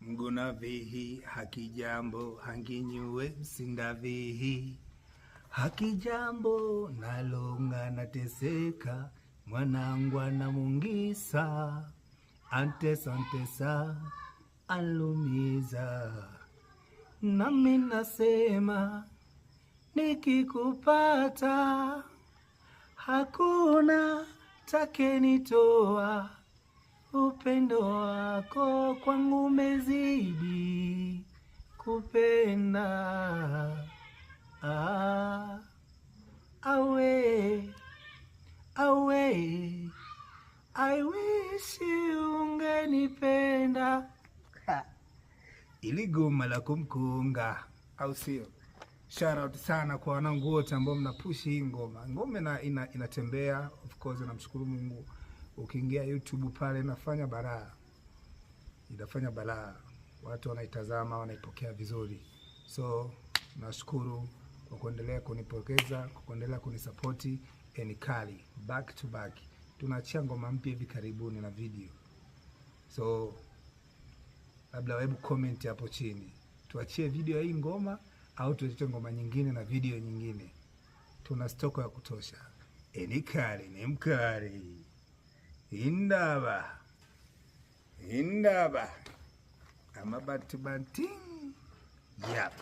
Mguna vihi hakijambo hanginyuwe msindavihi hakijambo nalonga nateseka mwanangu anamungisa antesa antesa alumiza nami nasema nikikupata hakuna takenitoa upendo wako kwangu umezidi kupenda. Ah, awe awe I wish ungenipenda. Ha, ili goma la kumkunga, au sio? Shout out sana kwa wanangu wote ambao mnapushi hii ngoma. Ngoma inatembea, of course namshukuru Mungu. Ukiingia YouTube pale inafanya balaa, inafanya balaa, watu wanaitazama, wanaipokea vizuri. So nashukuru kwa kuendelea kunipokeza, kwa kuendelea kunisapoti. Enikali back to back, tunaachia ngoma mpya hivi karibuni na video, so labda hebu comment hapo chini, tuachie video ya hii ngoma au tuachie ngoma nyingine na video nyingine. Tuna stoko ya kutosha. Enikali ni mkali. Indaba indaba amabatibanting yap.